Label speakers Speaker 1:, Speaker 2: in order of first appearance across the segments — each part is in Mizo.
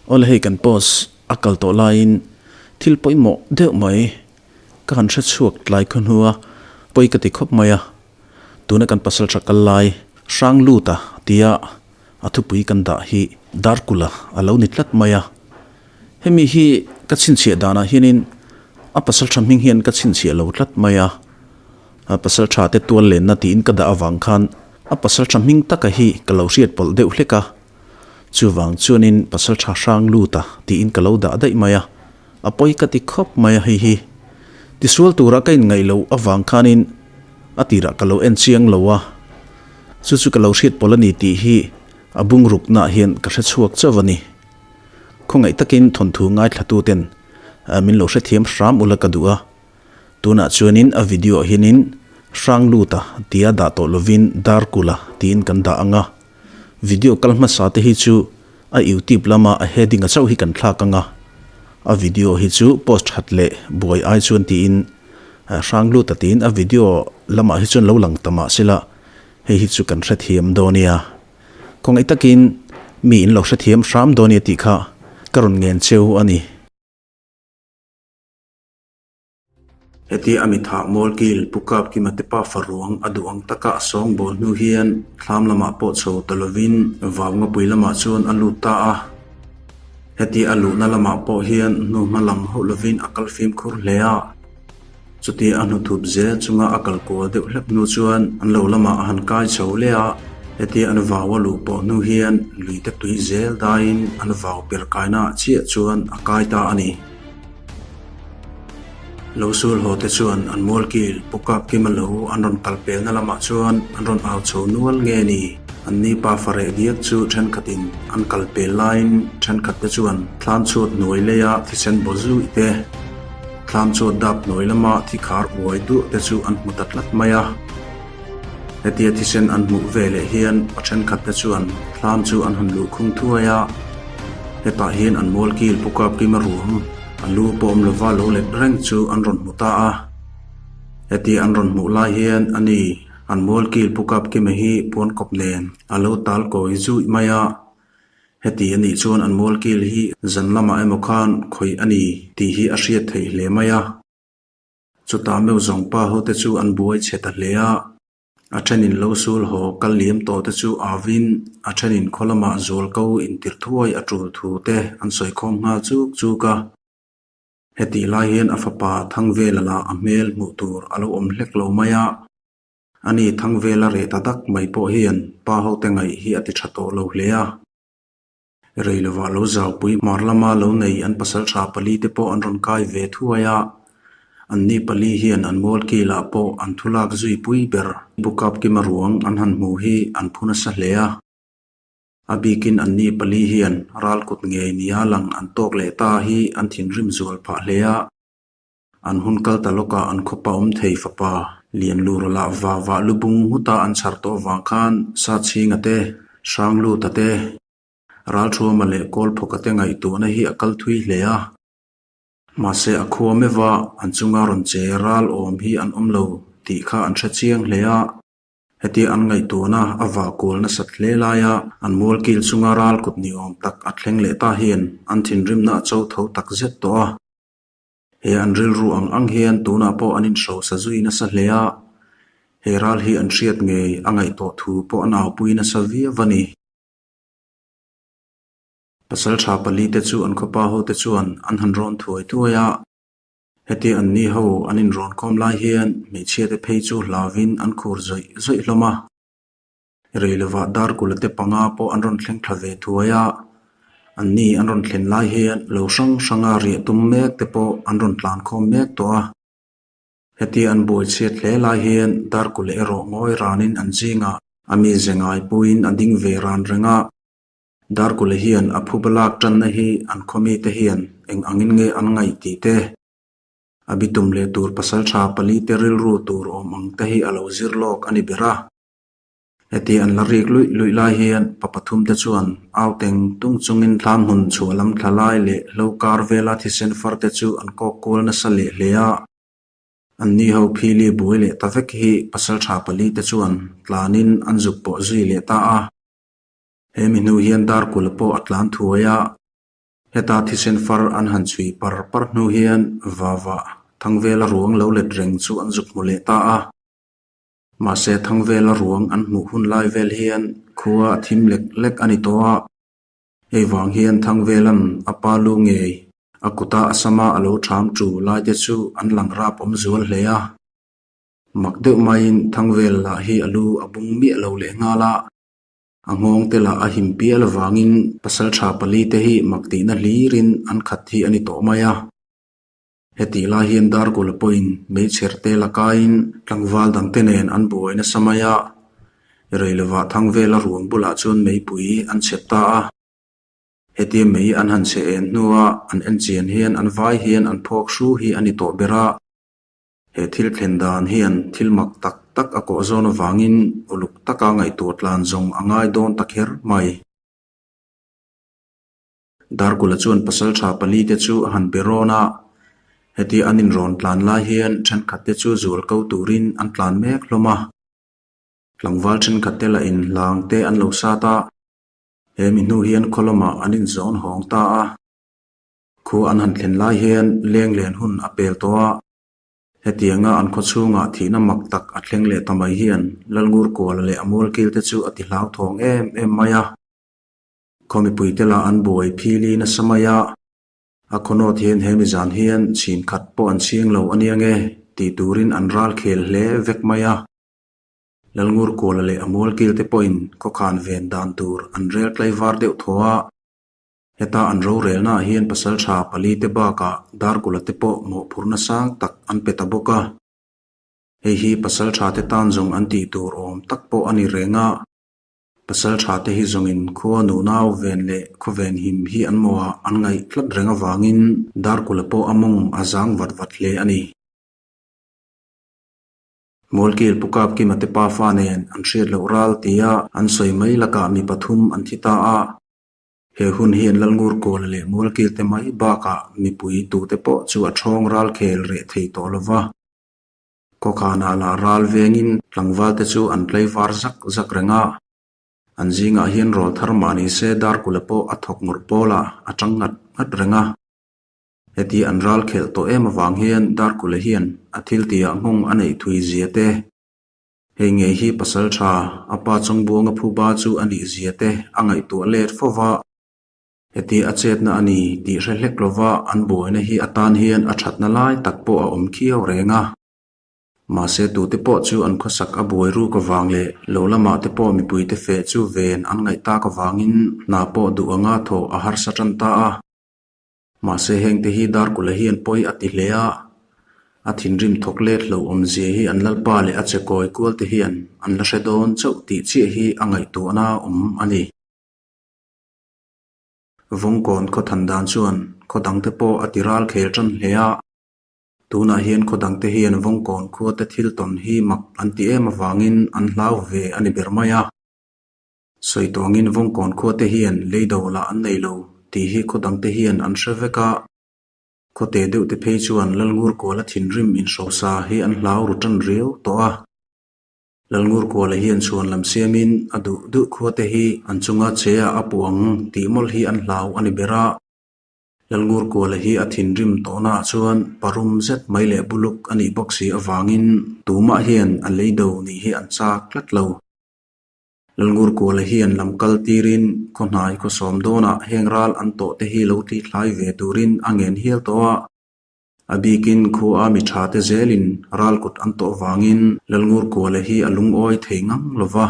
Speaker 1: Awle hei kan post a kal tawh laiin thil pawimawh deuh mai ka han hre chhuak tlai khaw hnu a, pawi ka ti khawp mai a. Tuna kan pasal tha kal lai hrang lut a tia a thupui kan dah hi Darkula a lo ni tlat mai a. Hemi hi ka chhinchhiah danah hianin a pasal tha hming hian ka chhinchhiah lo tlat mai a. A pasal tha te tual lenna tiin ka dah avang khan a pasal tha hming taka hi ka lo hriat pawlh deuh hlek a. Chuvang chuanin pasal tha hrang lut a tiin ka lo dah daih mai a. A pawi ka ti khawp mai a hei hi. Tisual tura ka inngaih loh avang khanin a tirah ka lo en chiang lo a. Chu chu ka lo hriat pawlh a ni tih hi a bungruknaah hian ka hre chhuak chauh a ni. Khawngaih takin thawnthu ngaithlatuten min lo hrethiam hram ula ka duh a. Tunah chuanin a video ah hianin Hrangluta tia dah tawh lovin Darkula tiin kan dah ang a. Video kal hmasa te hi chu a youtube lama a heading a chauh hi kan thlak ang a. A video hi chu post that leh buai ai chuan tiin Hrangluta tiin a video lamah hi chuan lo lang ta mah sela hei hi chu kan hrethiam dawn nia. Khawngaih takin mi in lo hrethiam hram dawn nia tih kha ka rawn ngen cheu a ni. Heti a mithah Mualkil Pu Kapkima te pa faruang a duh ang taka a sawng bawl hnu hian thlam lamah pawh chho ta lovin vau ngapui lamah chuan a lut ta a. Heti a luhna lamah pawh hian hnu hma lang hauh lovin a kal fimkhur hle a. Chuti a hnuthup zel chunga a kal kual deuh hlek hnu chuan an lo lamah a han kai chho leh a, hetia an vau a luh pawh hnu hian luite tui zel daiin an vau per kaina ah chiah chuan a kai ta a ni. Lo sul haw te chuan an mualkil Pu Kapkima lo an rawn kal pelna lamah chuan an rawn au chho nual nge ni? An ni pa fareh diak chu thenkhatin an kal pel laiin thenkhat te chuan thlam chhuat hnuai leia thisen baw zui te, Thlam chu dap hnuai lama thi khar uai duah te chu an hmu ta tlat mai a. Hetia thisen an hmuh ve leh hian pa thenkhat te chuan thlam chu an han luh khung thuai a. Hetah hian an mual kil pu kap kima ruang a lu pawh awm lova lo let reng chu an rawn hmu ta a. Hetia an rawn hmuh lai hian ani an mual kil pu kap kima hi puan kawp nen a lo tal kawi zuih mai a. Heti a nih chuan an mualkil hi zan lamah emaw khan khawih a ni tih hi a hriat theih hle mai a. Chutah meuh zawng pa hote chu an buai chhe ta hle a. A thenin lo sul haw kal liam tawh te chu avin a thenin khaw lamah zual ko intir thuai a tul thu te an sawi khawm nghal chuk chuk a. Hetih lai hian a fapa Thangvela lah a hmel hmuh tur a lo awm hlek lo mai a. Ani Thangvela reh ta dak mai pawh hian pa hote ngaih hi a ti tha tawh lo hle a. Rei lovah lo zaupui hmar lama lo nei an pasal tha pali te pawh an rawn kai ve thuai a. Anni pali hian an mual kilah pawh an thu lak zui pui ber. Bukap kima ruang an han hmu hi an phu nasa hle a. A bikin anni pali hian ral kut ngei nia lang an tawk leh ta hi an thinrim zual phah hle a. An hun kal ta lawkah an khawpa awm thei fapa Lianlura lah va vah lubung nghuta an chhar tawh vang khan Sachhinga te, Hrangluta te, Ralthuama leh Kawlphawka te ngaihtuahna hi a kal thui hle a. Mahse a khua meuha an chunga rawn che ral awm hi an awm lo tih kha an hre chiang hle a. Hetia an ngaihtuahna a vah kual nasat hle laia an mualkil chunga ral kut ni awm tak a thleng leh ta hian an thinrimna a cho tho tak zet tawh a. He an rilru ang ang hian tunah pawh an inhrosa zui nasa hle a, he ral hi an hriat ngei a ngaihtuah thu pawh an aupui nasa viau a ni. Pasal tha pali te chu an khawpa ho te chuan an han rawn thuai thuai a, hetia an ni ho an inrawn khawm lai hian hmeichhia te phei chu hlauvin an khur zawih zawih hlawm a. Rei lovah Darkula te panga pawh an rawn thleng thla ve thuai a, anni an rawn thlen lai hian lo hrang hranga riah tum mek te pawh an rawn tlan khawm mek tawh a. Hetia an buai chhiat hle lai hian Darkula erawh ngawi ranin an zingah a mi ze ngai puiin a ding ve ran reng a. Darkula hian a phuba lak tanna hi an khawmi te hian eng angin nge an ngaih tih te, a bitum leh tur pasal tha pali te rilru tur awm ang te hi a lo zir lawk a ni ber a. Heti an la rik luih luih lai hian pa pathum te chuan au teng tung chungin thlam hmun chhuah lam thla lai leh hlo kar vela thisen far te chu an kawk kual nasa leh hle a. An ni ho phili buai leh ta vek hi pasal tha pali te chuan tlanin an zuk pawh zui leh ta a. He mi hnu hian dar kul pawh a tlan thuai a. Heta thisen far an han chhui par par hnu hian vava Thangvela ruang lo let reng chu an zuk hmu leh ta a. Mahse Thangvela ruang an hmuh hun lai vel hian khua a thim lek lek a ni tawh a. Hei vang hian Thangvela'n a pa lu ngei a kuta a sama a lo ṭham ṭu lai te chu an lang rap awm zual hle a. Mak deuh maiin Thangvel lah hi a lu a bung miah lo leh nghal a. A nghawng te lah a him pial avangin pasalṭha pali te hi mak tihna hlirin an khat hi a ni tawh mai a. Hetih lai hian Darkula pawhin meichher te la kaiin tlangval dangte nen an buai nasa mai a. Reilovah Thangvela ruang bulah chuan meipui an chhep ta a. Hetia mei an han chhe en hnua an en chian hian an vai hian an phawk hru hi a ni tawh ber a. He thil thlen dan hian thil mak tak tak a kawh zawn avangin uluk taka ngaihtuah tlan zawng a ngai dawn ta kher mai. Darkula chuan pasaltha pali te chu a han be rawn a, hetia an inrawn tlan lai hian thenkhat te chu zual ko turin an tlan mek hlawm a. Tlangval thenkhat te lah in hlang te an lo sat a, he mi hnu hian khaw lamah an inzawn hawng ta a. Khua an han thlen lai hian leng len hun a pel tawh a, hetianga an khaw chhungah thihna mak tak a thleng leh ta mai hian Lalngurkuala leh a mualkil te chu a ti hlauthawng em em mai a. Khaw mipuite lah an buai phili nasa mai a, a khawnawt hian he mizan hian chhin khat pawh an chhing lo a nia nge tih turin an ral khel hle vek mai a. Lalngurkuala leh a mualkil te pawhin khawkhan ven dan tur an rel tlaivar deuh thaw a. Heta an rorelnaah hian pasaltha pali te bakah Darkula te pawh mawhphurhna sang tak an pe ta bawk a. Hei hi pasaltha te tan zawng an tih tur awm tak pawh a ni reng a. Pasaltha te hi zawngin khua nunau ven leh khawven him hi an mawhah an ngaih tlat reng avangin Darkula pawh a mawng a zang vat vat hle a ni. Mualkil Pu Kapkima te pafa nen an hriat loh ral tia an sawi mai lakah mi pathum an thi ta a. He hun hian Lalngurkawla leh Mualkilte mai bakah mipui tute pawh chu a ṭhawng ral khel reh thei tawh lo va. Khawkhanah lah ral vengin tlangvalte chu an tlaivar zak zak reng a. An zingah hian rawl thar mah ni se Darkula pawh a thawk ngawrh pawlah a ṭang ngat ngat reng a. Heti an ral khelh tawh em avang hian Darkula hian a thiltihah nghawng a neih thui zia te, Hei ngei hi pasal tha, a pa Chawngbuanga phuba chu a nih zia te a ngaihtuah let fo va. Heti a chetna a ni tih hre hlek lova an buaina hi atan hian a thatna lai tak pawh a awm khiau reng a. Mahse tute pawh chu an khawsak a buai ruk avang leh lo lamah te pawh mipuite feh chu ven an ngaih tak avangin hna pawh duh anga thawh a harsa tan ta a. Mahse hengte hi Darkula hian pawi a ti hle a, a thinrim thawk let hlo awmzia hi an lalpa leh a che kawi kual te hian an la hre dawn chauh tih chiah hi a ngaihtuahna awm a ni. Vawngkawn khaw than dan chuan khaw dangte pawh a ti ral khel tan hle a, tunah hian khaw dangte hian Vawngkawn khua te thil tawn hi mak an ti em avangin an hlau ve a ni ber mai a. Sawi tawngin Vawngkawn khuate hian leido lah an nei lo tih hi khaw dangte hian an hre vek a. Khawte deuhte phei chuan Lalngurkuala thinrim inhrosa hi an hlau ru tan riau tawh a. Lalngurkuala hian chhuan lam siamin a duh duh khuate hi an chunga che ah a puh ang tih mawlh hi an hlau a ni ber a. Lalngurkuala hi a thinrim tawhnaah chuan parum zet mai leh buluk a nih bawk si avangin tumah hian a leido nih hi an chak tlat lo. Lalngurkuala hian lam kal tirin khaw hnai khaw sawm dawnah heng ral an tawh te hi lo tithlai ve turin a ngen hial tawh a. A bikin khua mi tha te zelin ral kut an tawh vangin Lalngurkuala hi a lungawi thei ngang lo va.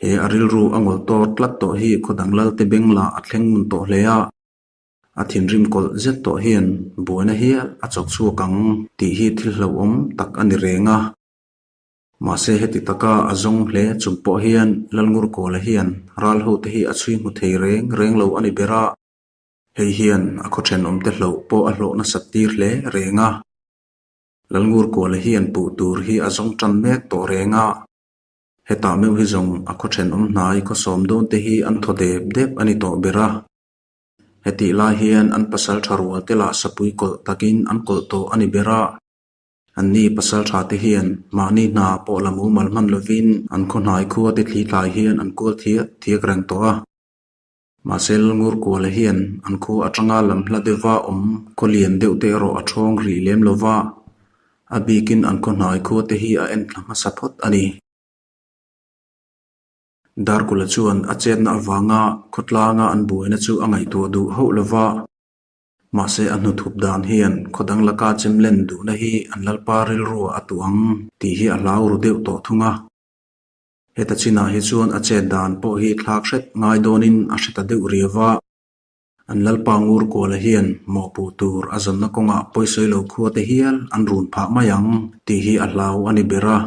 Speaker 1: He a rilru a ngawlh tawr tlat tawh hi khaw dang lal te beng lah a thleng ngun tawh hle a. A thinrim kawlh zet tawh hian buaina hial a chawk chhuak ang tih hi thil hlauhawm tak a ni reng a. Mahse heti taka a zawng hle chung pawh hian Lalngurkawla hian ral hote hi a chhui hmu thei reng reng lo a ni ber a, hei hian a khaw thenawmte hloh pawh a hlawh nasat tir hle reng a. Lalngurkawla hian puh tur hi a zawng tan mek tawh reng a, hetah meuh hi zawng a khaw thenawm hnai khaw sawm dawn te hi an thaw dep dep a ni tawh ber a. Hetih lai hian an pasal tha rual te lah sapui kawlh takin an kawlh tawh a ni ber a. Anni pasal tha te hian mahni hna pawh la mumal hman lovin an khaw hnai khua te thli tlai hian an kual thiak thiak reng tawh a. Mahse Lalngurkuala hian an khua atanga lam hla deuha awm khaw lian deuh te erawh a thawng rih lem lo va, a bikin an khaw hnai khua te hi a en thla hmasa phawt a ni. Darkula chuan a chetna avanga khawtlanga an buaina chu a ngaihtuah duh hauh lo va, mahse a hnuthup dan hian khaw dang laka chemlen duhna hi an lalpa rilruah a tuh ang tih hi a hlau ru deuh tawh thung a. Heta chinah hi chuan a chet dan pawh hi thlak hret ngai dawnin a hre ta deuh riau a. An lalpa Ngurkuala hian mawhpuh tur a zawnna kawngah pawisawi lo khua te hial an run phah mai ang tih hi a hlau a ni ber a.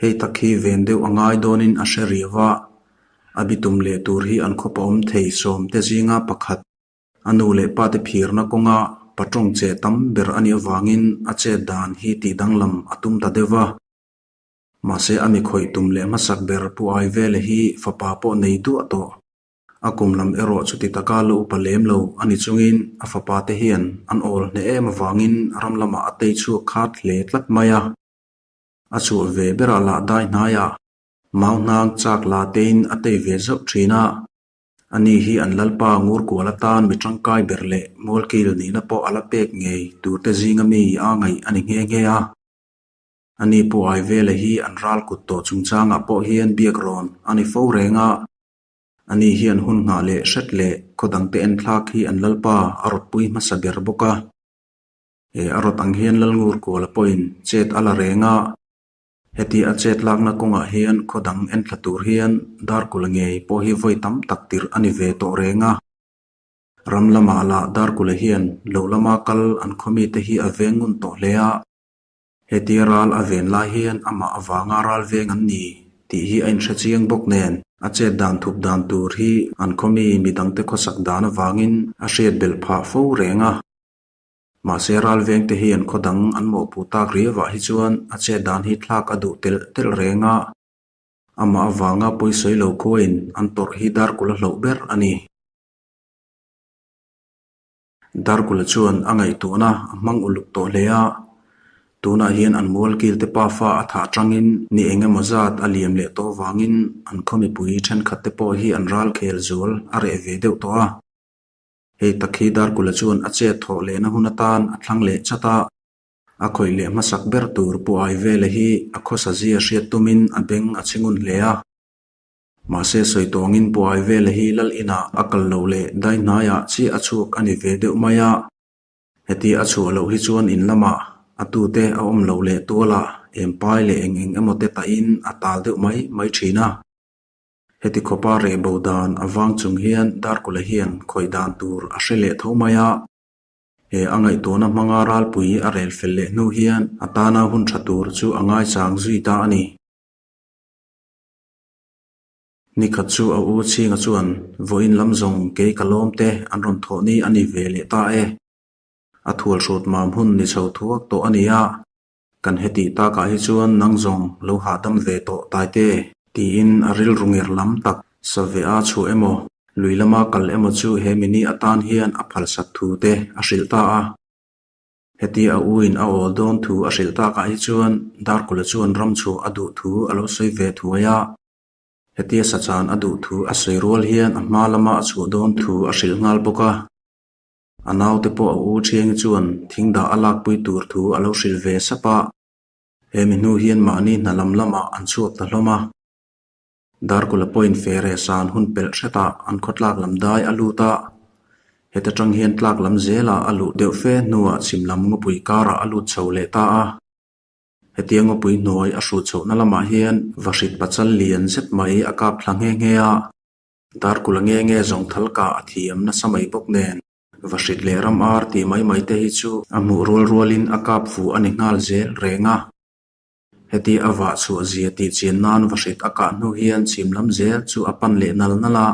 Speaker 1: Hei tak hi ven deuh a ngai dawnin a hre riau a, a bitum leh tur hi an khawpa awm thei sawmte zinga pakhat. A nu leh pate phirna kawnga patawng che tam ber a nih avangin a chet dan hi tih danglam a tum ta deuh va. Mahse a mi khawih tum leh hmasak ber Pu Aivele hi fapa pawh nei duah tawh. A kum lam erawh chuti taka la upa lem lo a ni chungin a fapa te hian an awl hneh em avangin ram lamah a tei chhuak khat hle tlat mai a. A chhuah ve berah lah dai hnaiah mau hnang chak la tein a tei ve zauh thin a. Ani hi an lalpa Ngurkual atan mi tangkai ber leh mualkil nihna pawh a la pek ngei turte zinga mi a ngaih a ni nghe nghe a. Ani pawh Aivela hi an ral kut tawh chungchangah pawh hian biak rawn a ni fo reng a. Ani hian hun nghah leh hret leh khaw dangte enthlak hi an lalpa a rawtpui hmasa ber bawk a. He a rawt ang hian Lalngurkuala pawhin chet a la reng a. Heti a chet lakna kawngah hian khaw dang enthla tur hian Darkula ngei pawh hi vawi tam tak tirh a ni ve tawh reng a. Ram lamah lah Darkula hian lo lama kal an khaw mite hi a veng ngun tawh hle a. Hetia ral a ven lai hian amah avanga ral veng an ni tih hi a inhre chiang bawk nen a chet dan thup dan tur hi an khaw mi midangte khawsak dan avangin a hriat belh phah fo reng a. Mahse ral vengte hi an khaw dang an mawhpuh tak riauah hi chuan a chet dan hi thlak a duh telh telh reng a, amah avanga pawisawi lo khuain an tawrh hi Darkula hloh ber a ni. Darkula chuan a ngaihtuahna a hmang uluk tawh hle a, tunah hian an mualkil te pafa a thah atangin ni eng emaw zat a liam leh tawh avangin an khaw mipui thenkhat te pawh hi an ralkhel zual a reh ve deuh tawh a. Hei tak hi Darkula chuan a chet thawh lehna hun atan a thlang leh chat a, a khawih leh hmasak ber tur Pu Aivela hi a khawsa zia hriat tumin a beng a chhi ngun hle a. Mahse sawi tawngin Pu Aivela hi lal inah a kal lo leh dai hnaiah chiah a chhuak a ni ve deuh mai a. Heti a chhuah loh hi chuan in lamah a tute a awm lo leh tualah empai leh eng eng emaw te tahin a tal deuh mai mai thin a. Heti khawpa reh bo dan avang chung hian Darkula hian khawih dan tur a hre leh tho mai a. He a ngaihtuahna hmanga ralpui a rel fel leh hnu hian a tana hun tha tur chu a ngaichang zui ta a ni. Nikhat chu a u chhinga chuan vawiin lam zawng kei ka lawm te an rawn thawh ni a ni ve leh ta e. A thual hrut mam hun ni chho thuak tawh a ni a. Kan hetih takah hi chuan nang zawng lo hahdam ve tawh taite tiin a rilru nger lam tak sa ve a chhuah emaw, lui lama kal emaw chu he mini atan hian a phalsak thu te a hrilh ta a. Heti a uin a awl dawn thu a hrilh takah hi chuan Darkula chuan ram chhuah a duh thu a lo sawi ve thuai a. Hetia sachan a duh thu a sawi rual hian a hma lama a chhuah dawn thu a hrilh nghal bawk a. A naute pawh a u Thiangi chuan thing dah a lakpui tur thu a lo hrilh ve sap a. He mi hnu hian mahni hna lam lamah an chhuak ta hlawm a. Darkula pawhin fere san hun pelh hretah an khaw tlak lam dai a lut a. Heta tang hian tlak lam zelah a luh deuh fe hnuah chhim lam ngawpui karah a lut chho leh ta a. Hetia ngawpui hnuai a hrut chhohna lamah hian vahrit pachal lian zet mai a kap thla nghe nghe a. Darkula nge nge zawng thal kah a thiam nasa mai bawk nen, vahrit leh ram ar tih mai mai te hi chu a hmuh rual rualin a kap fuh a ni nghal zel reng a. Heti a vah chhuah zia tih chian nan vahrit a kah hnu hian chhim lam zel chu a pan leh nal nal a.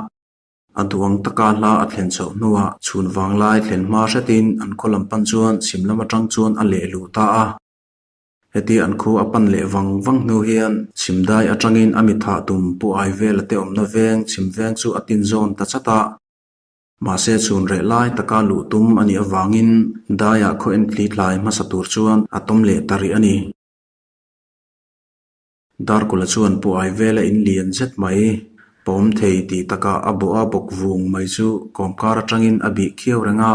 Speaker 1: A duang taka hla a thlen chhoh hnuah chhun vanglai thlen hma hretin an khaw lam pan chuan chhim lam atang chuan a leh luh ta a. Heti an khu a pan leh vang vang hnu hian chhimdai atangin a mithah tum Pu Aivela te awmna veng chhim veng chu a tin zawn ta chat a. Mahse chhun reh lai taka luh tum a nih avangin daiah khaw entli tlai hmasa tur chuan a tawm leh ta rih a ni. Darkula chuan Pu Aivela in lian zet mai. Pawm thei tih takah a bawh a bawk vung mai chu kawmkar atangin a bih khiau reng a.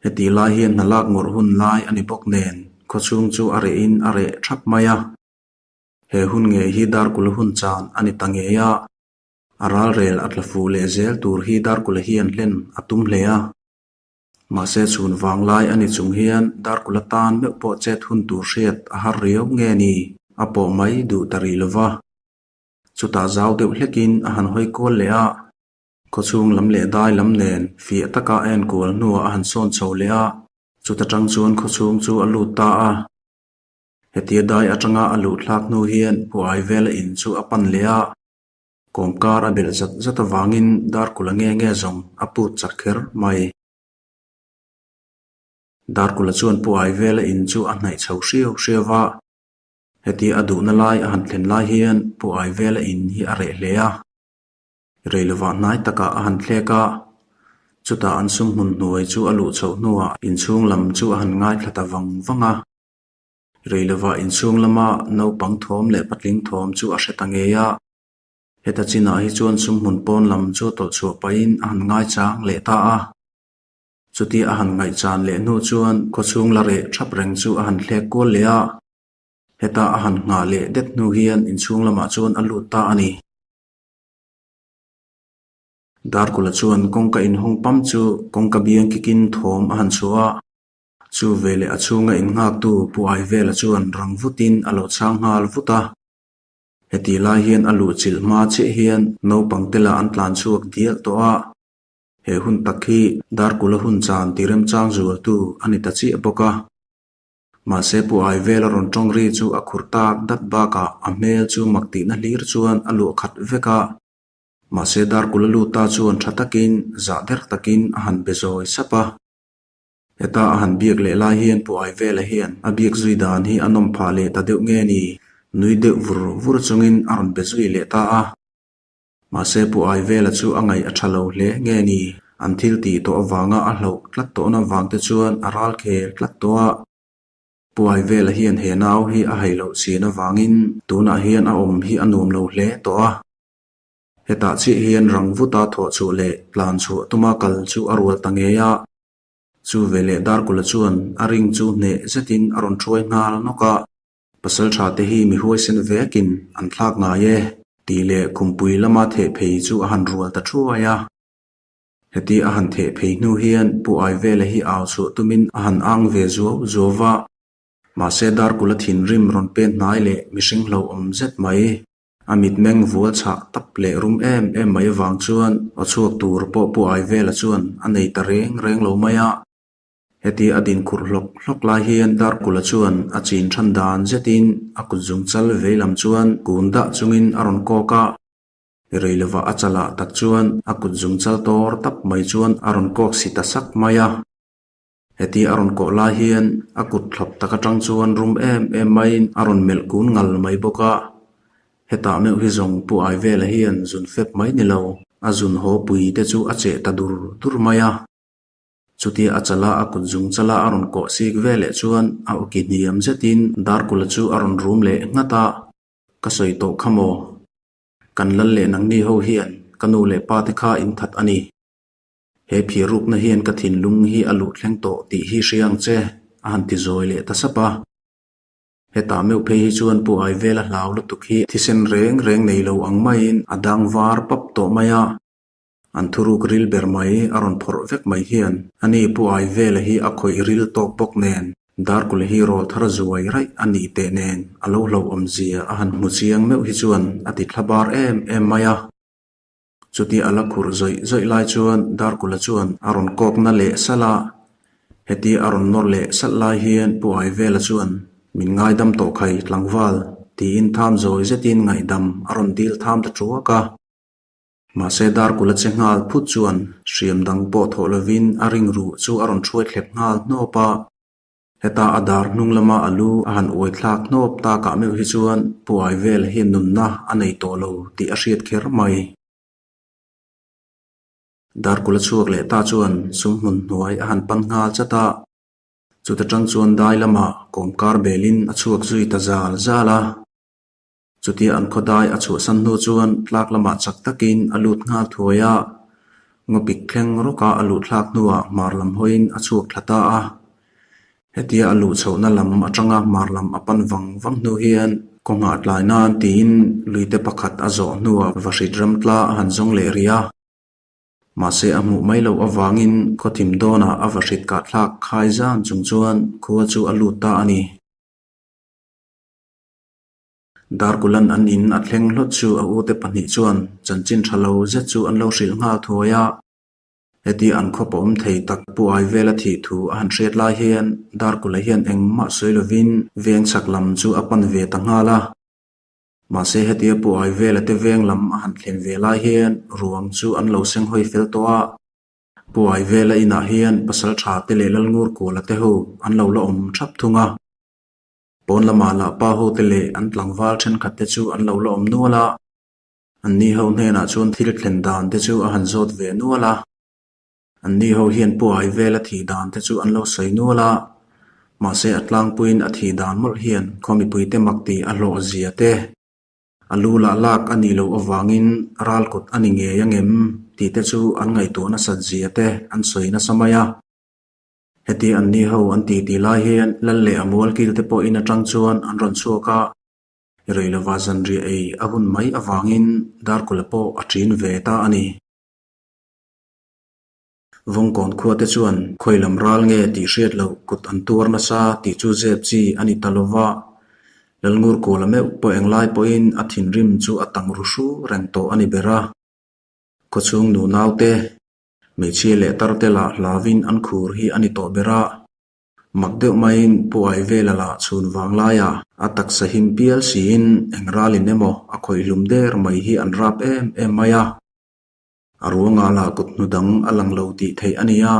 Speaker 1: Heti lai hian hna lak ngawrh hun lai a ni bawk nen khawchhung chu a rehin a reh thap mai a. He hun ngei hi Darkula hun chan a ni ta ngei a. A ralrel a tla fuh leh zel tur hi Darkula hian hlen a tum hle a. Mahse chhun vang lai a ni chung hian Darkula tan meuh pawh chet hun tur hriat a har riau nge ni a pawh mai duh ta rih lova. Chutah zau deuh hlekin a han hawi kual leh a. Khawchhung lam leh dai lam nen fiah taka a enkual hnuah a han sawn chho leh a, chuta tang chuan khawchhung chu a lut ta a. Hetia dai atanga a luh thlak hnu hian Puai vela in chu a pan leh a, kawmkar a belh zat zat avangin Darkula nge nge zawng a put chak kher mai. Darkula chuan Puai vela in chu a hnaih chho hriau hriau va, hetia a duhna lai a han thlen lai hian Puai vela in hi a reh hle a. Reilovah hnai takah a han thlek a, chutah an sumhmun hnuai chu a luh chhoh hnuah inchhung lam chu a han ngaithla ta vang vang a. Reilovah inchhung lama naupang thawm leh patling thawm chu a hre ta ngei a, heta chinah hi chuan sumhmun pawn lam chu a tawlh chhuah pahin a han ngaichang leh ta a. Chutia a han ngaihchan leh hnu chuan khawchhung la reh thap reng chu a han thlek kual leh a, heta a han nghah leh det hnu hian inchhung lamah chuan a lut ta a ni. Darkula chuan kawngka inhawng pam chu kawngka biang kikin thawm a han chhuah a, chu veleh a chhunga innghaktu Pu Aivela chuan rang vutin a lo chhang nghal vut a. Heti lai hian a luh chilh hma chiah hian naupang te lah an tlan chhuak dial tawh a, he hun tak hi Darkula hun chan ti remchang zualtu a ni ta chiah bawk a. Mahse Pu Aivela rawn tawng ri chu a khur tak dat bakah a hmel chu mak tihna hlir chuan a luah khat vek a. Mahse Darkula luta chuan tha takin, zah der takin a han be zawi sap a. Heta a han biak leh lai hian Pu Aivela hian a biak zui dan hi a nawm phah leh ta deuh nge ni? Nui deuh vur vur chungin a rawn be zui leh ta a. Mahse Pu Aivela chu a ngaih a tha lo hle nge ni? An thil tih tawh avanga a hlauh tlat tawhna vang te chuan a ral khel tlat tawh a. Pu Aivela hian he nau hi a hai loh chin avangin tunah hian a awm hi a nuam lo hle tawh a. Hetah chiah hian rang vuta thawh chhuah leh tlan chhuah tuma kal chu a rual ta ngei a. Chu veleh Darkula chuan a ring chu hneh zetin a rawn thuai nghal nawk a. Pasal tha te hi mi huaisen vekin an thlak ngai e tih leh khumpui lama theh phei chu a han rual ta thuai a. Heti a han theh phei hnu hian Pu Aivela hi au chhuah tumin a han ang ve zuau zuau va. Mahse Darkula thinrim rawn pen hnai leh mihring hlauhawm zet mai. A mitmeng vual chhah tap leh rum em em mai avang chuan aw chhuak tur pawh Pu Aivela chuan a nei ta reng reng lo mai a. Heti a din khurh hlawk hlawk lai hian Darkula chuan a chin than dan zetin a kut zungchal vei lam chuan kun dah chungin a rawn kawk a. Rei lovah a chalah tak chuan a kut zungchal tawr tak mai chuan a rawn kawk si ta sak mai a. Heti a rawn kawh lai hian a kut thlawp tak atang chuan rum em em maiin a rawn melh kun ngal mai bawk a. Hetah meuh hi zawng Pu Aivela hian zun fep mai ni lo, a zun haw pui te chu a cheh ta dur dur mai a. Chutia a chala a kut zung chala a rawn kawh sik ve leh chuan a awki hniam zetin Darkula chu a rawn rum leh nghat a, Ka sawi tawh kha maw? Kan lal leh nangni ho hian ka nu leh pa te kha in that a ni. He phir rukna hian ka thinlung hi a luh thleng tawh tih hi hria ang che, a han ti zawi leh ta sap a. Hetah meuh phei hi chuan Pu Aivela hlau lutuk hi thisen reng reng nei lo ang maiin a dang var pap tawh mai a. An thuruk ril ber mai a rawn phawrh vek mai hian ani Pu Aivela hi a khawih ril tawk bawk nen Darkul hi rawlthar zuai raih a nih teh nen a lo hlauhawm zia a han hmu chiang meuh hi chuan a ti thla bar em em mai a. Chutia a la khurh zawih zawih lai chuan Darkula chuan a rawn kawkna leh salh a, hetia a rawn nawr leh salh lai hian Pu Aivela chuan min ngaidam tawh khai tlangval tiin tham zawi zetin ngaihdam a rawn dil tham ta thuak a. Mahse Darkula che nghal phut chuan hriam dang pawh thawh lovin a ring ruh chu a rawn hruai thlep nghal hnawp a. Heta a dar hnung lama a lu a han uai thlak hnawp takah meuh hi chuan Pu Aivel hian nunna a nei tawh lo tih a hriat kher mai. Darkula chhuak leh ta chuan sumhmun hnuai a han pan nghal chat a, chuta tang chuan dai lamah kawmkar belin a chhuak zui ta zal zal a. Chutia an khawdai a chhuahsan hnu chuan tlak lamah chak takin a lut nghal thuai a, ngawpik thleng rawka a luh thlak hnuah hmar lam hawiin a chhuak thla ta a. Hetia a luh chhohna lam atanga hmar lam a pan vang vang hnu hian kawngah tlai nan tiin luite pakhat a zawh hnuah vahrit ramtla a han zawng leh rih a. Mahse a hmuh mai loh avangin khawthim dawnah a vahrit kahthlak khai zan chung chuan khua chu a lut ta a ni. Darkulan an in a thleng hlawt chu a ute pahnih chuan chanchin tha lo zet chu an lo hrilh nghal thuai a. Heti an khawp a awm thei tak Pu Aivela thih thu a han hriat lai hian Darkula hian engmah sawi lovin veng chhak lam chu a pan ve ta nghal a. Mahse hetia Pu Aivela te veng lam a han thlen ve lai hian ruang chu an lo seng hawi fel tawh a. Pu Aivela inah hian pasal tha te leh Lalngur Kuala te ho an lo la awm thap thung a. Pawn lamah lah pa ho te leh an tlangval thenkhat te chu an lo la awm nual a. Anni ho hnenah chuan thil thlen dan te chu a han zawt ve nual a. Anni ho hian Pu Aivela thih dan te chu an lo sawi nual a. Mahse a tlangpuiin a thih dan mawlh hian khaw mipuite mak tih a hlawh zia te, a lu lah lak a nih loh avangin ral kut a ni ngei angem tih te chu an ngaihtuah nasat zia te an sawi nasa mai a. Heti anni ho an ti tih lai hian Lal leh a mual kil te pawh in atang chuan an rawn chhuak a, rei lova zanriah ei a hun mai avangin Darkula pawh a ṭin ve ta a ni. Vawngkawn khua te chuan khawi lam ral nge tih hriat loh kut an tuar nasa tih chu zep chi a ni ta lova, Lalngur Kuala meuh pawh englai pawhin a thinrim chu a tang ru hru reng tawh a ni ber a. Khawchhung nu naute, Hmeichhia leh tar te lah hlauin an khur hi a ni tawh ber a. Mak deuh maiin Pu Aivela lah chhun vang laia a taksa him pial siin eng ralin emaw a khawih hlum der mai hi an rap em em mai a. A ruangah lah kut hnu dang a lang lo tih theih a ni a.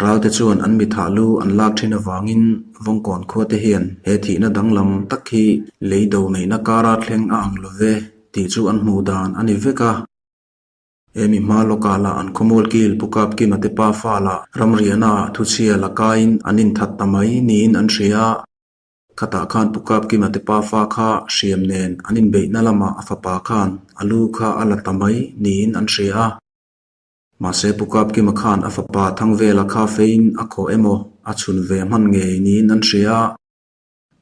Speaker 1: Ralte chuan an mithah lu an lak thin avangin Vawngkawn khua te hian he thihna danglam tak hi lei do neihna kara thleng a ang lo ve tih chu an hmuh dan a ni vek a. Hemi hma lawkah lah an khawmual kil Pu Kapkima te pa fa lah ramriahna ah thuchhia la kaiin an inthat ta mai niin an hria a. Khatah khan Pu Kapkima te pa fa kha hriam nen an inbeihna lamah a fapa khan a lu kha a la ta mai niin an hria a. Mahse Pu Kapkima khan a fapa Thangvela kha feiin a khawh emaw a chhun ve hman ngei niin an hria a.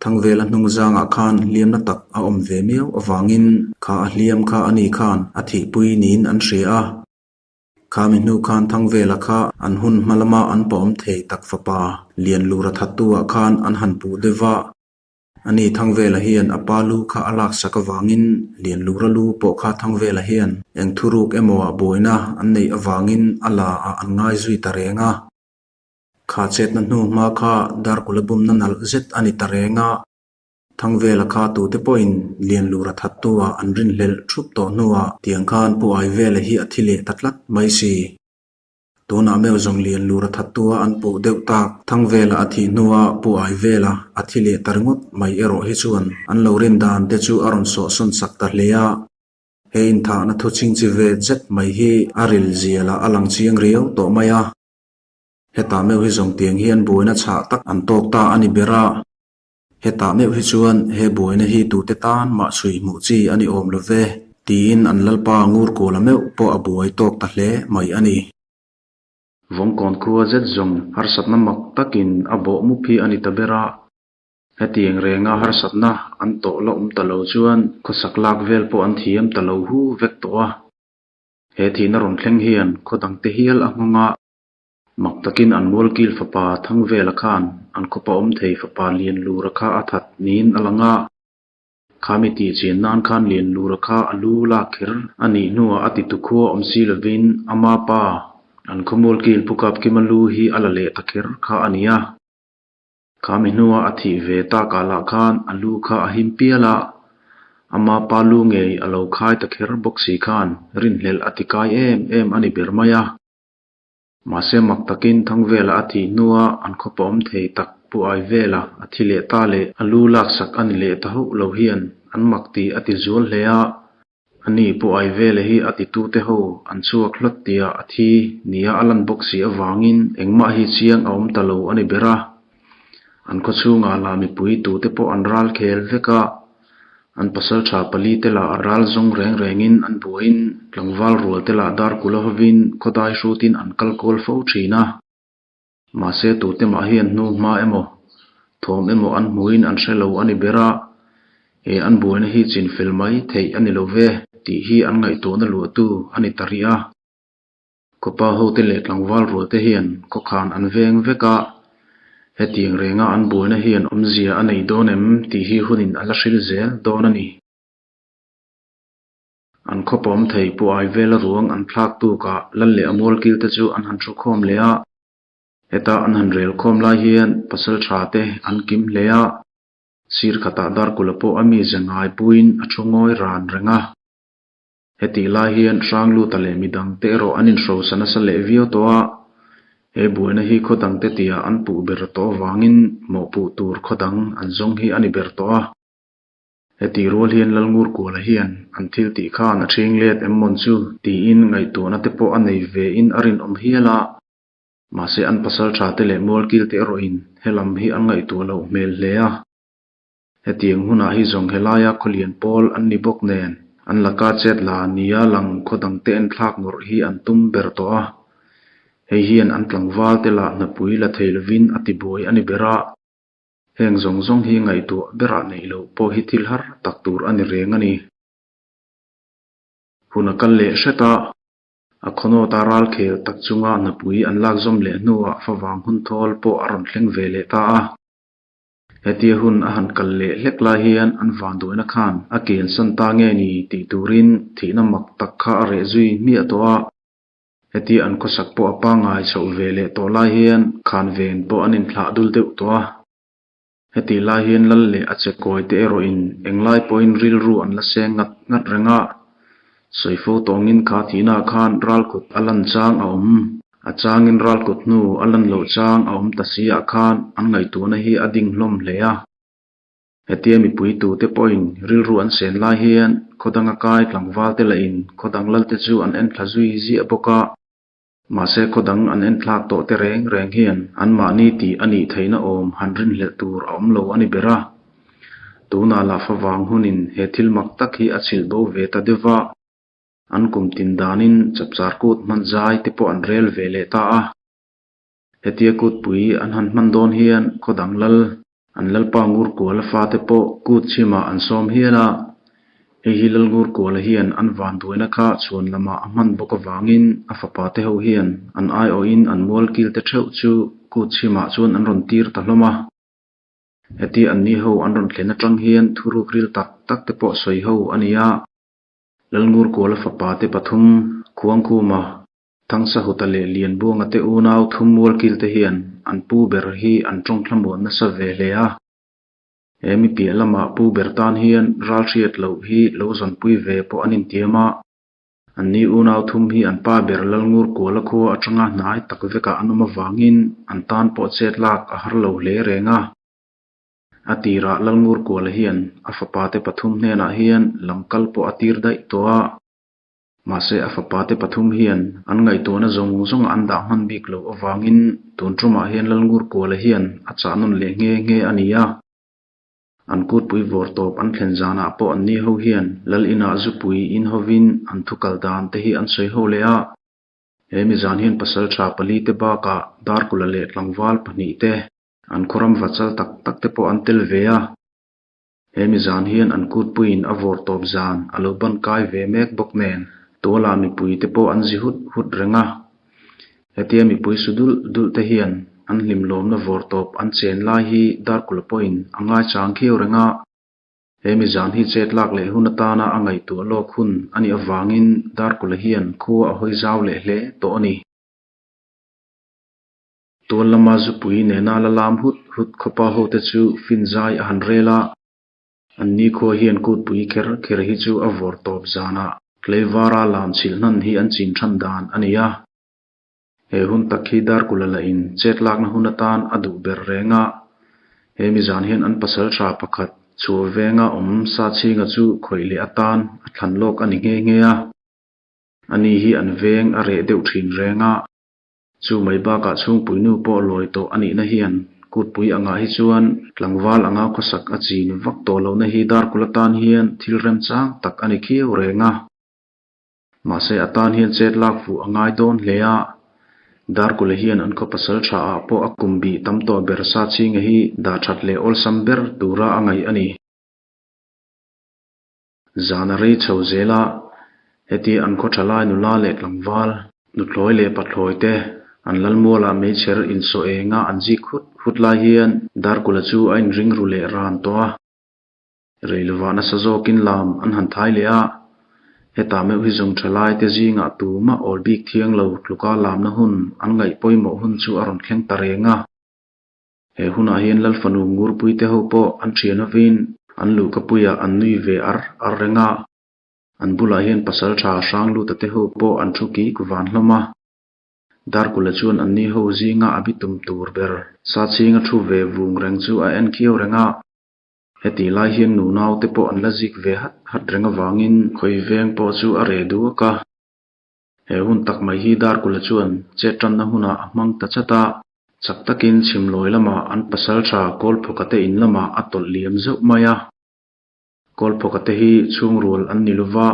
Speaker 1: Thangvela hnung zangah khan hliamna tak a awm ve miau avangin kha a hliam kha a ni khan a thihpui niin an hria a. Kha mi hnu khan Thangvela kha an hun hma lama an pawm thei tak fapa Lianlura thattu-ah khan an han puh deuh va. Ani Thangvela hian a pa lu kha a laksak avangin Lianlura lu pawh kha Thangvela hian eng thuruk emaw ah buaina an neih avangin a la ah an ngai zui ta reng a. Kha chetna hnu hma kha Darkula bumna nalh zet a ni ta reng a, Thangvela kha tute pawhin Lianlura thattu ah an rinhlelh thup tawh hnuah tiang khan Pu Aivela hi a thi leh ta tlat mai si. Tunah meuh zawng Lianlura thattu a an puh deuh tak Thangvela a thih hnua Pu Aivela a thi leh ta ringawt mai erawh hi chuan an lo rin dan te chu a rawn sawhsawn sak ta hle a. He inthahna thu chingchi ve zet mai hi a ril zialah a lang chiang riau tawh mai a. Hetah meuh hi zawng tiang hian buaina chhah tak an tawk ta a ni ber a. Hetah meuh hi chuan he buaina hi tute tan mah chhui hmuh chi a ni awm lo ve, tiin an lalpa ngur kuala meuh pawh a buai tawk ta hle mai a ni. Vawngkawn khua zet zawng harsatna mak takin a bawh mup hi a ni ta ber a. Hetiang renga harsatna an tawh la awm ta lo chuan khawsak lak vel pawh an thiam ta lo hu vek tawh a. He thihna rawn thleng hian khaw dangte hial a nghawng a. Mak takin an mualkil fapa Thangvela khan an khawpa awm thei fapa Lianlura kha a that niin a lang a. Kha mi tih chian nan khan Lianlura kha a lu lak kher a nih hnuah a titu khua awm si lovin ama pa an khaw mualkil Pu Kapkima lu hi a la leh ta kher kha a ni a. Kha mi hnuah a thih ve takah lah khan a lu kha a him pial a, ama pa lu ngei a lo khai ta kher bawk si khan rinhlelh a ti kai em em a ni ber mai a. Mahse mak takin Thangvela a thih hnua an khawpa awm thei tak Pu Aivela a thi leh ta leh a lu laksak a ni leh ta hauh lo hian an mak tih a ti zual hle a. Ani Pu Aivela hi a titute ho an chhuak hlawt tia a thi nia a lan bawk si avangin engmah hi chiang a awm ta lo a ni ber a. An khawchhungah lah mipui tute pawh an ral khel vek a. An pasaltha pali te lah ral zawng reng rengin an buaiin tlangval rual te lah darkula hovin khawdai hrutin an kal kawl fo thin a. Mahse tute mah hian hnu hma emaw, thawm emaw an hmuin an hre lo a ni ber a, he an buaina hi chin fel mai theih a ni lo ve tih hi an ngaihtuahna luahtu a ni ta rih a. Khawpa hote leh tlangval rualte hian khawkhan an veng vek a, hetiang renga an buaina hian awmzia a nei dawn em tih hi hunin a la hril zel dawn a ni. An khawpawm thei Pu Aivela ruang an thlak tukah Lal leh a mualkil te chu an han thu khawm leh a, heta an han rel khawm lai hian pasal tha te an kim hle a, sir khatah Darkula pawh a mi ze ngai puiin a thu ngawi ran reng a. Hetih lai hian Hrangluta leh midang te erawh an inhrosa nasa leh viau tawh a, he buaina hi khaw dang te tia an puh ber tawh avangin mawhpuh tur khaw dang an zawng hi a ni ber tawh a. Hetih rual hian Lalngurkuala hian an thil tih khan a ṭhing let em mawn chu tiin ngaihtuahna te pawh a nei ve in a rinawm hial a, mahse an pasal ṭha te leh mualkil te erawhin helam hi an ngaihtuah loh hmel hle a. Hetiang hunah hi zawng helaia khawlian pawl an ni bawk nen an laka chet la nia lang khaw dangte en thlak ngawrh hi an tum ber tawh a. Hei hian an tlangval te lah hnapui la thei lovin a tibuai a ni ber a. Heng zawng zawng hi ngaihtuah berah neih loh pawh hi thil har tak tur a ni reng a ni. Hun a kal leh hret a, a khawnawta ralkhel tak chunga hnapui an lak zawm leh hnuah favang hun thawl pawh a rawn thleng ve leh ta a. Hetia hun a han kal leh hlek lai hian an vanduaina khan a kiansan ta nge ni tih turin thihna mak tak kha a reh zui hmiah tawh a. Hetia an khawsak pawh a pangngai chhoh ve leh tawh lai hian khan ven pawh an inthlah dul deuh tawh a. Hetih lai hian lal leh a che kawi te erawhin englai pawhin rilru an la seng ngat ngat reng a. Sawifo tawngin kha thihnaah khan ralkut a lan chang a awm. A changin ralkut hnu a lan loh chang a awm ta si ah khan an ngaihtuahna hi a ding hlawm hle a. Hetia mipui tute pawhin rilru an sen lai hian khaw danga kai tlangval te lahin khaw dang lalte chu an enthla zui ziah bawk a. Mahse khaw dang an enthlak tawh te reng reng hian anmahni tih a nih theihna awm han rinhlelh tur a awm lo a ni ber a. Tunah lah favang hunin he thil mak tak hi a chhilh bo ve ta deuh va, an kum tin danin chapchar kut hman zai te pawh an rel ve leh ta a. Hetia kutpui an han hman dawn hian khaw dang lal, an lalpa Ngurkuala fate pawh kut chhimah an sawm hial a. Hei hi Lal Ngurkuala hian an vanduaina kha chhuan lamah a hman bawk avangin a fapa te ho hian an aiawhin an mualkil te theuh chu kut chhimah chuan an rawn tir ta hlawm a. Hetia anni ho an rawn thlen atang hian thuruk ril tak tak te pawh sawi ho a ni a. Lal Ngurkuala fapa te pathum, Khuangkhuma, Thangsahuta leh Lianbuanga te unau thum mualkil te hian an pu ber hi an tawng thlamuan nasa ve hle a. He mi piah lamah pu ber tan hian ral hriat loh hi lo zawnpui ve pawh an intiam a. Anni unau thum hi an pa ber Lalngurkuala khua atanga hnai tak vekah an awm avangin an tan pawh chet lak a har lo hle reng a. A tirah Lalngurkuala hian a fapa te pathum hnenah hian lamkal pawh a tir daih tawh a. Mahse a fapa te pathum hian an ngaihtuahna zawng zawng an dah hman bik loh avangin tun tumah hian Lalngurkuala hian a chah nawn leh nghe nghe a ni a. An kutpui vawr tawp an thlen zanah pawh anni ho hian Lal inah zupui in hovin an thu kal dan te hi an sawi ho leh a. He mi zan hian pasaltha pali te bakah Darkula leh tlangval pahnih te an khawram vachal tak tak te pawh an tel ve a. He mi zan hian an kutpuiin a vawr tawp zan a lo ban kai ve mek bawk nen tualah mipui te pawh an zi hut hut reng a. Hetia mipui su dulh dulh te hian an hlimlawmna vawr tawp an chen lai hi Darkula pawhin a ngaichang khiau reng a. He mi zan hi chet lak leh hun atana a ngaihtuah lawk hun a nih avangin Darkula hian khua a hawi zau leh hle tawh a ni. Tual lama zupui nena la lam hut hut khawpa hote chu fin zai a han rel a. An nikhua hian kutpui kher kher hi chu a vawr tawp zanah tleivara lam chhilh hnan hi an chin than dan a ni a. He hun tak hi Darkula lahin chet lakna hun atan a duh ber reng a. He mi zan hian an pasal tha pakhat chhuah venga awm sa chhinga chu khawih leh atan a thlan lawk a ni nghe nghe a. Ani hi an veng a reh deuh thin reng a. Chu mai bakah chhungpuinu pawh lawi tawh a nihna hian Kutpui angah hi chuan tlangval anga khawsak a chin vak tawh lohna hi Darkul atan hian thil remchang tak a ni khiau reng a. Mahse a tan hian chet lak fuh a ngai dawn hle a, Darkula hian an khaw pasal tha ah pawh a kum bih tam tawh ber sa chhinga hi dah that leh awlsam ber tura a ngaih a ni. Zan a rei chho zel a, hetia an khaw tha lai nula leh tlangval, nuthlawi leh pathlawi te an lalmualah meichher insawh enga an zik hut hut lai hian Darkula chu a inring ru leh ran tawh a. Rei lovah nasa zawkin lam an han thai leh a, hetah meuh hi zawng tha laite zingah tumah awl bik thiang lo tluka lamna hun an ngaih pawimawh hun chu a rawn thleng ta reng a. He hunah hian Lalfanu Ngurpuite ho pawh an thian hovin an luhkapuiah an nui ve ar ar reng a, an bulah hian pasal tha Hrangluta te ho pawh an thu kik van hlawm a. Darkula chuan anni ho zinga a bitum tur ber Sachhinga thu ve vung reng chu a en khiau reng a. Hetih lai hian nunau te pawh an la zik ve hat hat reng avangin khawi veng pawh chu a reh duak a. He hun tak mai hi Darkula chuan chet tanna hunah a hmang ta chat a, chak takin chhimlawi lamah an pasaltha Kawlphawka te in lamah a tawlh liam zeuh mai a. Kawlphawka te hi chhungrual an ni lova,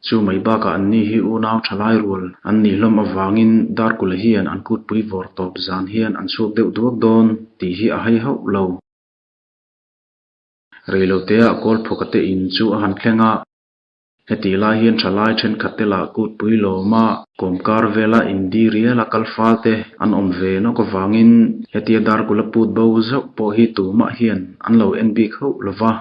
Speaker 1: chu mai bakah anni hi unau thalai rual an nih hlawm avangin Darkula hian an kutpui vawr tawp zan hian an chhuak deuh duak dawn tih hi a hai hauh lo. Reiloteah Kawlphawka te in chu a han thleng a, hetih lai hian thalai thenkhat te lah kutpui lawma kawmkar vela indi riala kal fal te an awm ve nawk avangin hetia Darkula put bo zauh pawh hi tumah hian an lo en bik hauh lo va.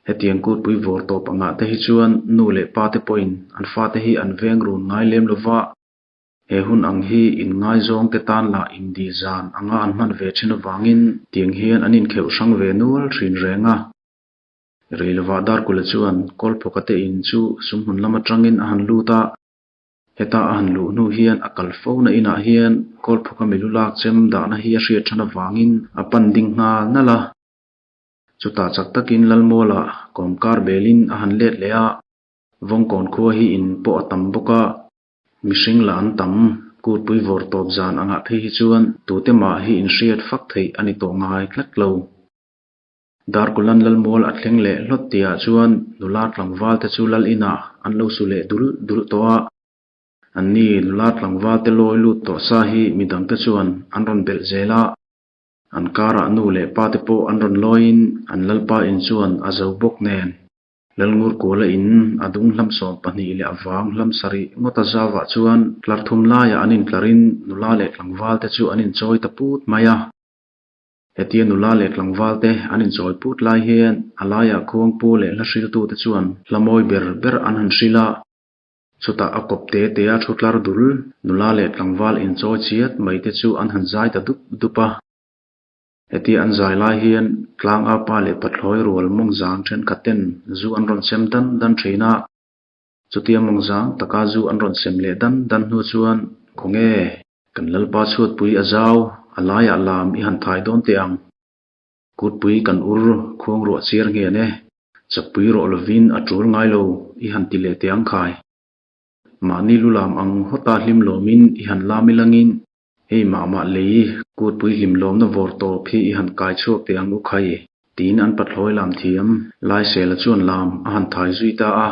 Speaker 1: Hetiang kutpui vawr tawp angah te hi chuan nu leh pa te pawhin an fate hi an veng run ngai lem lo va. He hun ang hi inngaizawng te tan lah indi zan anga an hman ve thin avangin tiang hian an inkheuh hrang ve nual thin reng a. Reilovah Darkula chuan Kawlphawka te in chu sumhmun lam atangin a han lut a, heta a han luh hnu hian a kal fo na inah hian Kawlphawka milu lak chem dahna hi a hriat than avangin a pan ding nghal nalh a. Chutah chak takin Lalmualah kawmkar belin a han let leh a, Vawngkawn khua hi in pawh a tam bawk a, Mihring lah an tam, kutpui vawr tawp zan angah phei hi chuan tute mah hi inhriat fak theih a ni tawh ngai tlat lo. Darkulan Lalmual a thleng leh hlawt tihah chuan nula tlangval te chu lal inah an lo su leh dul dul tawh a. Anni nula tlangval te lawi lut tawh sa hi midangte chuan an rawn belh zel a. An karah nu leh pa te pawh an rawn lawiin an lalpa in chuan a zo bawk nen. Lalngurkuala in a dung hlam 12 leh a vang hlam sarih ngawt a zavah chuan tlar thum laiah an intlarin nula leh tlangval te chu an inchawi ta put mai a. Hetia nula leh tlangval te an inchawi put lai hian a laiah khuangpu leh hla hriltu te chuan hla mawi ber ber an han hrilh a. Chutah a kawp te te a thu tlar dul nula leh tlangval inchawi chiat mai te chu an han zai ta dup dup a. Hetia an zai lai hian tlang a pa leh pathlawi rual mawngzang thenkhat ten zu an rawn sem dan dan thin a. Chutia mawngzang taka zu an rawn sem leh dan dan hnu chuan, Khawnge, kan Lalpa chhuatpui a zau, a laiah lam i han thai dawn teh ang. Kutpui kan ur khuang ruah chiar ngen e, chakpui rawh lovin a tul ngai lo i han ti leh teh ang khai. Mahni lu lam ang hawta hlim lawmin i han lam ilangin Hei mah mah lei kutpui hlim lawmna vawr tawp hi i han kai chhuak teh ang u khai, tiin an pathlawi lam thiam Laisela chuan lam a han thai zui ta a.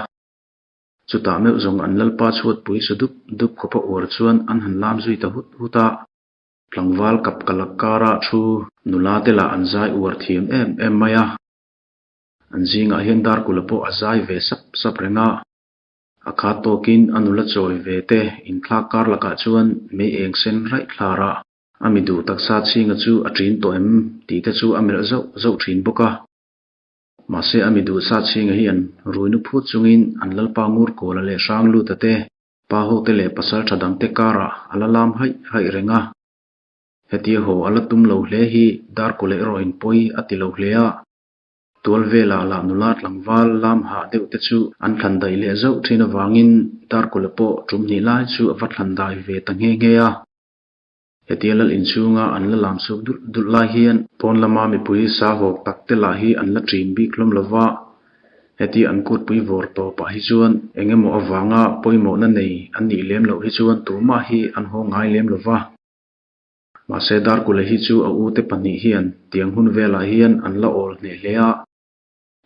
Speaker 1: Chutah meuh zawng an lalpa chhuatpui su dup dup khawpa uar chuan an han lam zui ta hut hut a. Tlangval kap kalak karah thu nula te lah an zai uar thiam em em mai a. An zingah hian Darkula pawh a zai ve sap sap reng a. A khat tawkin a nula chawi ve te inthlak kar lakah chuan mei eng sen raih thlar a, a mi duh taksa chhinga chu a ṭin tawh em tih te chu a melh zauh zauh ṭhin bawk a. Mahse a mi duh sa chhinga hian ruinu phut chungin an lalpa ngur kawla leh hrang luta te, pa ho te leh pasal ṭha dang te karah a la lam haih haih reng a. Hetia haw a la tum lo hle hi Darkawlh erawhin pawi a ti lo hle a. Tual velah lah nula tlangval lam hah deuh te chu an thlan daih leh zauh thin avangin Darkawla pawh tum hnih lai chu a va thlan dai ve ta nghe nghe a. Hetia lal inchhunga an la lam chhuak dulh dulh lai hian pawn lama mipui sa hawk tak te lah hi an la ṭin bik hlawm lo va, hetia an kutpui vawr tawpah hi chuan eng emaw avanga pawimawhna nei an nih lem loh hi chuan tumah hi an haw ngai lem lo va. Mahse Darkula hi chu a ute pahnih hian tiang hun velah hian an la awl hneh hle a.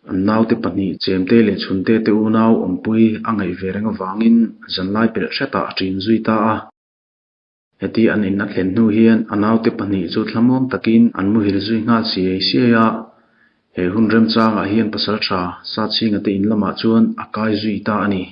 Speaker 1: An naute pahnih Chemte leh Chhunte te unau awmpui a ngaih ve reng avangin zanlai pelh hretah a ṭin zui ta a. Heti an in a thlen hnu hian a naute pahnih chu thlamuang takin an muhil zui nghal siai siai a. He hun remchangah hian pasalṭha Sachhinga te in lamah chuan a kai zui ta a ni.